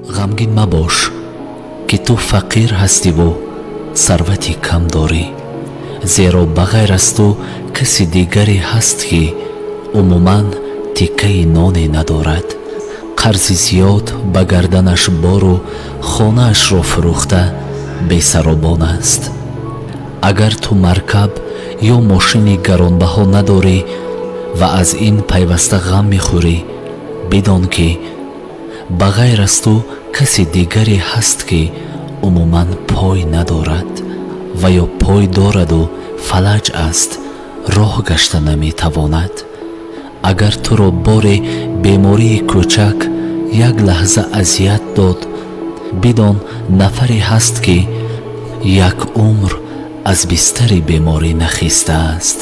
Ғамгин мабош, ки ту фақир ҳастиву сарвати кам дорӣ, зеро ба ғайр аз ту каси дигаре ҳаст, ки умуман тиккаи ноне надорад, қарзи зиёд ба гарданаш бору хонаашро фурӯхта бесаробон аст. Агар ту маркаб ё мошини гаронбаҳо надорӣ ва аз ин пайваста ғам мехӯрӣ, бидон, ки ба ғайр аз ту каси дигаре ҳаст, ки умуман пой надорад ва ё пой дораду фалаҷ аст, роҳ гашта наметавонад. Агар туро боре бемории кӯчак як лаҳза азият дод, бидон, нафаре ҳаст, ки як умр аз бистари беморӣ нахистааст.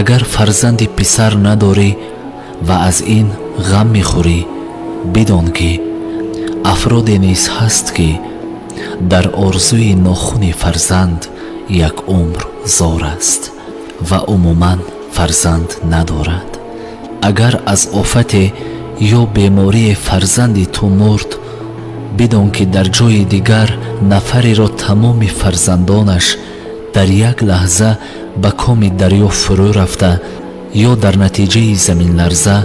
Агар фарзанди писар надорӣ ва аз ин ғам мехӯрӣ, бидон, ки афроде низ ҳаст, ки дар орзуи нохуни фарзанд як умр зор аст ва умуман фарзанд надорад. Агар аз офате ё беморие фарзанди ту мурд, бидон, ки дар ҷои дигар нафареро тамоми фарзандонаш дар як лаҳза ба коми дарё фурӯ рафта ё дар натиҷаи заминларза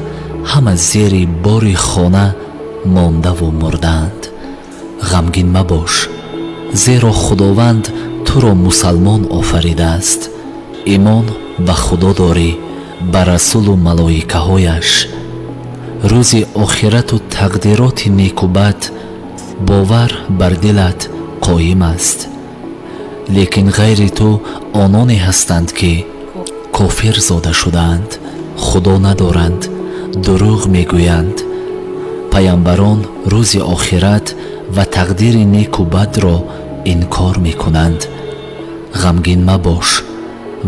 ҳама зери бори хона мондаву мурдаанд. Ғамгин мабош, зеро Худованд туро мусалмон офаридааст, имон ба Худо дорӣ, ба расулу малоикаҳояш, рӯзи охирату тақдироти неку бад бовар бар дилат қоим аст. Лекин ғайри ту ононе ҳастанд, ки кофир зода шудаанд, Худо надоранд, дурӯғ мегӯянд, паямбарон, рӯзи охират ва тақдири неку бадро инкор мекунанд. Ғамгин мабош.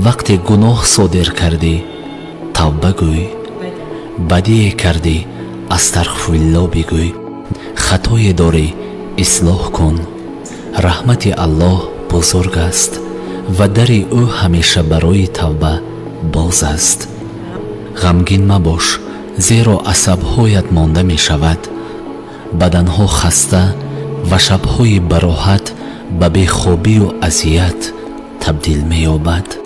Вақте гуноҳ содир кардӣ, тавба гӯй, бадие кардӣ, астағфирулло бигӯй, хатое дорӣ, ислоҳ кун. Раҳмати Аллоҳ бузург аст ва дари ӯ ҳамеша барои тавба боз аст. Ғамгин мабош, зеро асабҳоят монда мешавад, баданҳо хаста ва шабҳои бароҳат ба бехобию азият табдил меёбад.